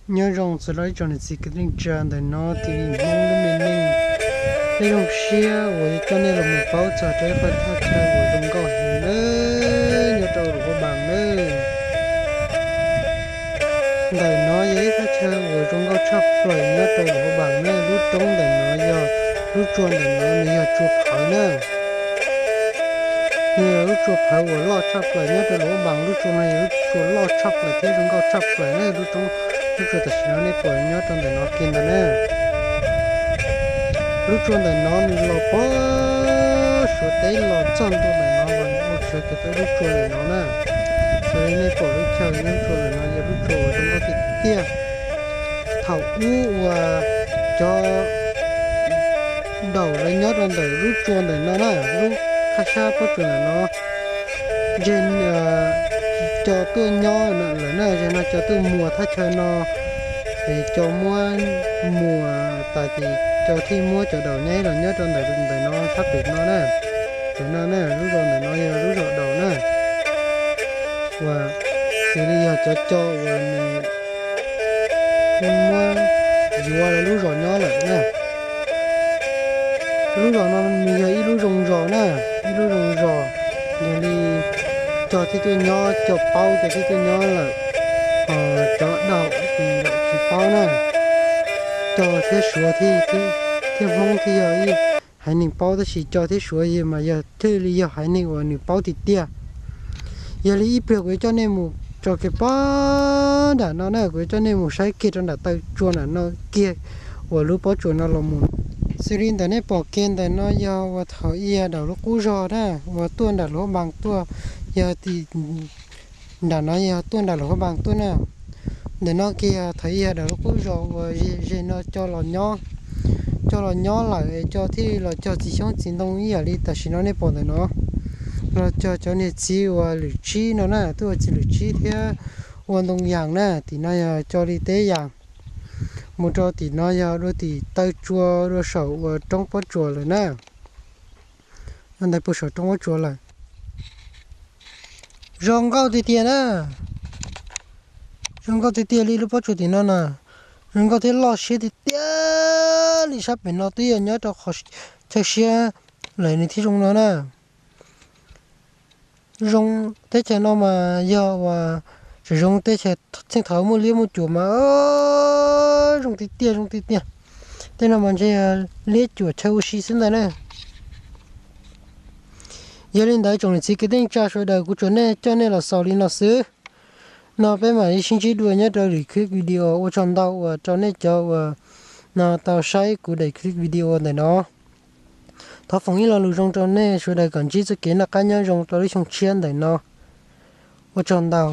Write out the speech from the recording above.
Nyob zoo txog rau ib tsoom niam txiv kwv tij neej tsa ntawm no, tiv li Hmoob lub me neej. Peb zoo siab uas yuav coj nej los mus paub txog rau ib qho thaj chaw uas zoo nkauj heev nawb, nyob rau Luam Phab Npas nawb. Ntawm no yog ib thaj chaw uas zoo nkauj tshaj plaws nyob rau Luam Phab Npas nawb. Lub roob ntawm no yog, lub tsua ntawm no nws yog tsua phawv na. Nws yog lub tsua phawv uas loj tshaj plaws nyob rau Luam Phab Npas. Lub tsua no yog lub tsua loj tshaj plaws thiab zoo nkauj tshaj plaws na. Lub roob, lub tsua tam sim no nej pom nyob rau ntawm no kiag ntag na. Lub tsua ntawm no nws los pem Suav teb los txog ntua ntawm no los ua tsawg kiag tau lub tsua ntawm no na. Xws li nej pom lub chaw lub tsua ntawm no yog lub tsua uas zoo nkauj tiag tiag. Thaum ub uas cov daum lawv nyob rau ntawm lub tsua ntawm no na, lub qab sab pob tsuas ntawm no, ces co tuaj nyob lawm na, ces no co tuaj muas thaj chaw no, es co muab muas tas ces co thiaj muab cov daum nyab los nyob rau ntawm, ntawm no sab pem no na. Pem no na, lub zos ntawm no yog lub zos daum na. Uas xws li yog cov co uas nws muab yuav lawv lub zos nyob lawm na. Lub zos no nws yog ib lub zoo zos na, ib lub zoo zos, yog li co thiaj tuaj nyob, co paub co thiaj tuaj nyob lawm. Ho cov daum ces lawv tsis paub na. Co thiab Suav thiab Hmoob thiaj yog ib haiv neeg paub, tab sis co thiab Suav yog mas yog thiaj li yog haiv neeg uas nws paub tiag tiag. Yog li ib pliag kuv yuav coj nej mus tso kiag pob nram no na, kuv yuav coj nej mus saib kiag rau nram taw tsua nram no kiag uas lub pob tsuas no los mus. Xws li ntawm nej pom kiag ntawm no yog uas thaum ub yog daum lub qub zos na, uas tuaj nram Luam Phab Npas tuaj, yog tim nram no yog tuaj nram Luam Phab Npas tuaj na. Ntawm no kiag yog thaum ub yog daum lub qub zos uas ze no co los nyob, co los nyob lawm es co thiaj los cog txiv xyoob txiv ntoo ib yam li tam sim no nej pom ntawm no. Los cog cov niag txiv uas lwm tsib no na, tuaj ua txiv lwm tsib thiab ua ntoo yas na. Tim no yog co li teb yas. Mus rau tim no yog dua tim taw tsua dua saum uas roob pob tsuas lawm na. Ntawd puag saum roob pob tsuas lawm. Zoo nkauj tiag tiag na. Zoo nkauj tiag tiag li lub pob tsuas tim no na. Zoo nkauj thiab loj siab tiag tiag li. Sab pem no twb yog nyob rau qhov chaw siab lawm nws thiaj zoo no na. Zoo teb chaws no mas yog uas tseem zoo teb chaws txheej thaum muaj liab muaj cuam mas zoo tiag tiag, zoo tiag tiag. Tej no mas ntshe liab cuam chaw ua si xwb ntag na. Yog li ntawd tsoom niam txiv kwv tij neej tsa sawv daws, kuv tsuas nej coj nej los xaus li no xwb. No peb mam li sib ntsib dua nyob rau lwm clip video. Ua tsaug ntau uas rau nej cov uas no tau saib kuv daim clip video ntawm no. Thov foom ib lo lus zoo rau nej sawv daws kom ntsib txoj kev noj qab nyob zoo rau lub xyoo tshiab ntawm no. Ua tsaug ntau.